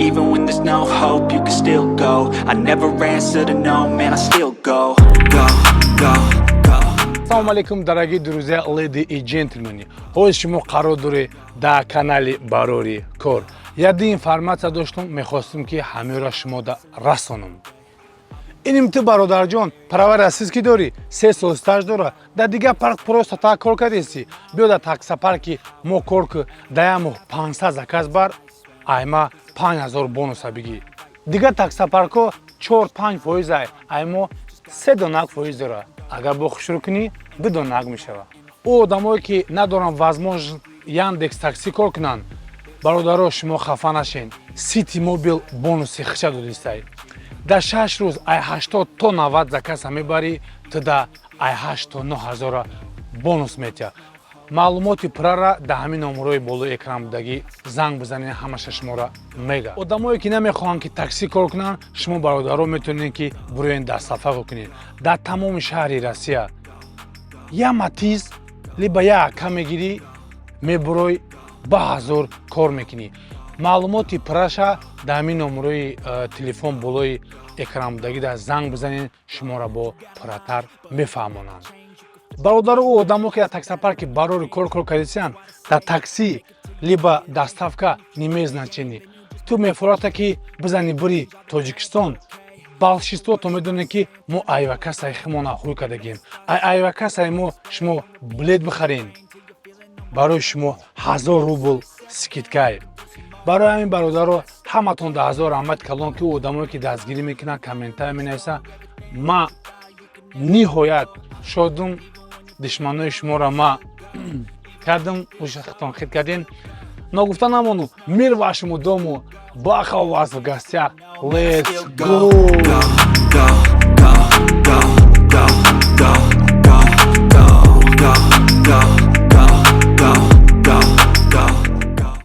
Even when there's no hope, you can still go. I never answer to no, man, I still go. Go, go, go. Ассалому алейкум, дорогие друзья, леди и джентльмены. Ҳозир шумо қарор доред дар канали «Барори кор». Яде информация доштум, мехостум, ки ҳамеро шумода расонам. Иним ту, бародарҷон, права российский дорӣ, 3 сол стаж дора, дар дигар парк просто так кор кардеси. Биё, дар таксопарки мо кор ку, да як моҳ 500 заказ бар, айма 5000 бонуса бигӣ. Дигар таксопаркҳо 4-5 фоизай, ай мо 3 донак фоиз дора. Агар бо хушрӯ кунӣ, 2 донак мешавад. Ӯ одамое, ки надоранд возможность Яндекс Такси кор кунанд, бародаро, шумо хафа нашен. Сити Мобил бонуси хиша додистай. Дар 6 рӯз ай 80 то 90 заказа мебарӣ, туда ай 8 то 9 ҳазора бонус метиҳад. Маълумоти пуррара дар ҳамин номерои болои экран будагӣ занг бизанед, ҳамаша шуморо мега. Одамое, ки намехоҳанд, ки таксӣ кор кунанд, шумо, бародаро, метавонед, ки буроен доставка кунед дар тамоми шаҳри Россия. Я Матиз либо я Ака мегирӣ, мебурой, ба ҳазор кор мекунӣ. Маълумоти пурраша дар ҳамин номерои телефон болои экран будагӣ дар занг бизанед, шуморо бо пурратар мефаҳмонанд. Бародару, ӯ одамо, ки дар таксопарки «Барори кор» кор кардисиянд, дар такси либо доставка не имеет значения. Ту мефората, ки бизани бури Тоҷикистон, большинство то медонед, ки мо авиакассаи химона ҳуй кардагем. Ай авиакассаи мо шумо билет бихарен, барои шумо 1000 рубл скидкай. Барои ҳамин, бародаро, ҳаматон да ҳазор раҳмати калон, ки одамое, ки дастгирӣ мекунанд, комментария менависанд. Ма ниҳоят шодум. Душманои шуморо ма кардам, ушахтон хит кардем. Ногуфта намону, мир вашему дому, баха у вас в гостях. Let's go. Go, go.